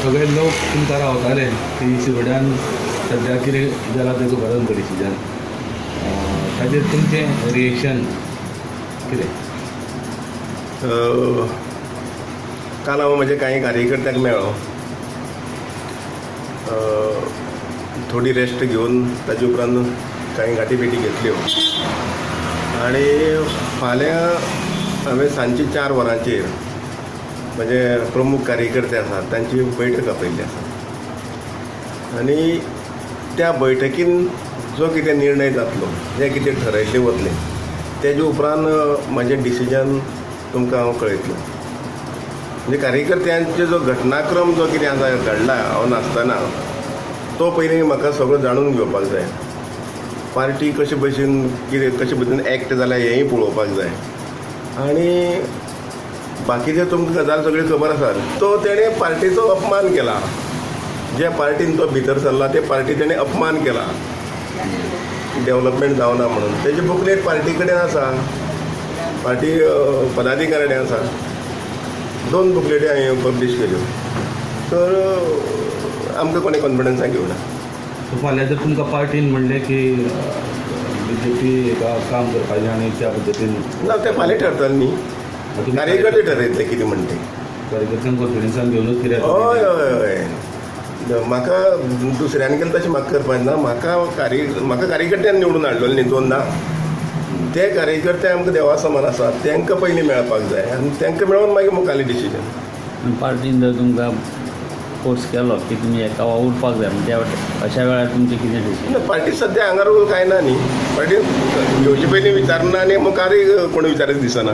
सगळे लोक तुमकां रावताले की शिरोड्यान सद्या कितें जालां तें खबर आमकां डिसिजन, ताजेर तुमचें रिएक्शन कितें? काल हांव म्हज्या कांय कार्यकर्त्यांक मेळ्ळो, थोडी रेस्ट घेवन ताजे उपरांत कांय गांठी भेटी घेतल्यो आनी फाल्यां हांवें सांजचे 4 वरांचेर म्हजे प्रमुख कार्यकर्ते आसात तांची बैठक आपयल्ली आसा आनी त्या बैठकीन जो कितें निर्णय जातलो, जें कितें ठरयल्लें वतलें तेजे उपरांत म्हजें डिसिजन तुमकां हांव कळयतलो. म्हणजे कार्यकर्त्यांचे जो घटनाक्रम जो कितें आसा घडला हांव नासतना तो पयलीं म्हाका सगळो जाणून घेवपाक जाय. पार्टी कशे भशेन कितें कशे भशेन एक्ट जाल्या हेंय पळोवपाक जाय आनी बाकीचे तुमकां गजाल सगळी खबर आसा. तो तेणें पार्टीचो अपमान केला, ज्या पार्टीन तो भितर सरला ते पार्टी तेणें अपमान केला, डेवलपमेंट जावना म्हणून. तेजे बुकलेट पार्टी कडेन आसा, पार्टी पदाधिकारी कडेन आसा. 2 बुकलेटी हांवें पब्लीश केल्यो, तर आमकां कोणें कॉन्फिडन्सान घेवना. सो फाल्यां जर तुमकां पार्टीन म्हणलें की बीजेपी एका काम करपाचें आनी त्या पद्दतीन ना, तें फाल्यां ठरतलें न्ही, कार्यकर्ते ठरयतले कितें म्हणटा तें. कार्यकर्त्यांक कॉन्फिडन्सान घेवनूच कितें? हय हय हय, म्हाका दुसऱ्यान केलें तशें म्हाका करपाक ना. म्हाका कार्यकर्त्यान निवडून हाडलेलो न्ही 2दा, ते कार्यकर्ते आमकां देवा समान आसा, तांकां पयलीं मेळपाक जाय आनी तांकां मेळोन मागीर मुखाल्लें डिसिजन. पार्टीन जर तुमकां फोर्स केलो की तुमी एका वावुरपाक जाय त्या अशा वेळार तुमचें कितें डिसिजन? ना, पार्टी सद्या हांगा रोल कांय ना न्ही, पार्टी घेवचे पयलीं विचारना आनी मुखारूय कोण विचारत दिसना.